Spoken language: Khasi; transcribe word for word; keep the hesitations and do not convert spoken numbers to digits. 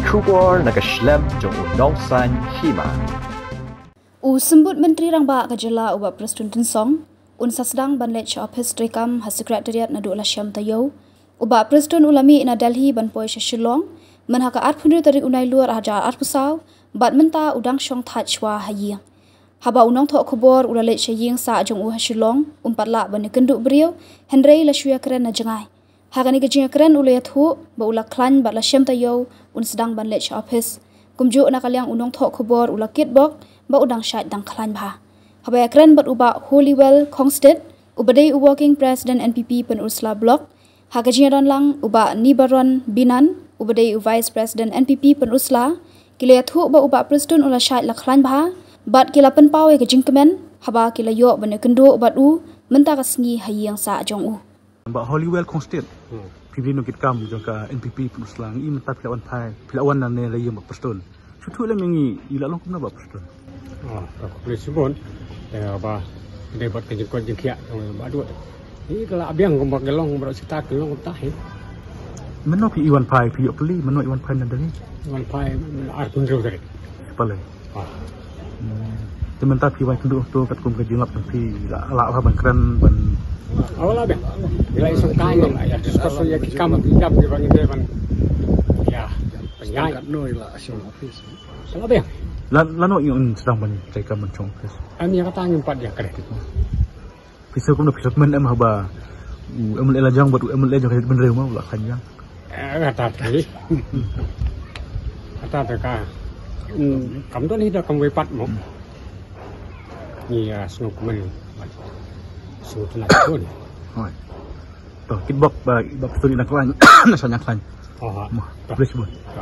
Khubor na ka shlem jong u nongsan hima. U Symbud Myntri Rangbah ka jylla u Bah Prestone Tynsong un sa sdang ban leit sha ophis treikam ha Secretariat naduh la shem taïew. U Bah Prestone u la mih na Delhi ban poi sha Shillong mynha ka arphew hynriew tarik u Nailur arhajar arphew saw, bad mynta u dang shong thait shuwa ha ïing. Haba u nongthoh khubor u la leit sha ïing sah jong u ha Shillong, um pat lah ban ïakynduh briew, hynrei la shu ïakren na jngai. Ha kane ka jingïakren u la ïathuh ba u la khlaiñ bad la shem taïew un sdang ban leit sha ophis. Kumjuh na ka liang u nongthoh khubor u la kitbok ba u dang shait dang khlaiñ bha. Haba ïakren bad u Bah Holywell Khongsted, uba dei u Working President N P P Pynursla Block, ha ka jingïadon lang u Bah Nibaron Binan, uba dei u Vice President N P P Pynursla, ki la ïathuh ba u Bah Prestone u la shait la khlaiñ bha bad ki la pynpaw ïa ka jingkmen haba ki la ïoh ban ïakynduh bad u mynta ka sngi ha ïing sah jong u. Bah Holywell Khongsted, phi dei u nongkitkam jong ka N P P Pynursla, ngi mynta phi la wan phai, phi la wan na ne la ïing Bah Prestone. Shu ïathuh lem ïa ngi, i la long kumno Bah Prestone? Ah, ka khublei shibun. Te ba dei bad ka jingkoit jingkhiah jong Bah Dut. Ngi ka la biang kumba ka long, baroh shi katta ka long kumta hi. Mynno phi i wan phai, phi ïoh pli, mynno i wan phai na Delhi? Wan phai arphew hynriew tarik. Pale. Ah. Hmm. Te mynta phi wan kynduh to katkum ka jinglap jong phi, la, la, la ban kren ban. Ah, la biang. Ila isong kai la ïa discuss ïa ki kam ki jam ki ban ïa ban. Ïa. Ïa. Kat no ila isong office. La biang. La, lano ïa un sdang ban treikam ban shong ophis? Em ïa kata ngim pat ïa kren. Phi sa kumno phi sa kmen em haba u M L A la jong bad u M L A jong ka jaitbynriew ma u la khlaiñ jong. Eh, kata te. Kata te ka. Hmm, kam don hi da kam wei pat mo. Ngi, ah, sngewkmen. Sngewtynnat shibun. Hooid. To kitbok ba, ba phi sa nang khlaiñ, na sa nang khlaiñ. Oh, ha. Mo, to. Please mo. To.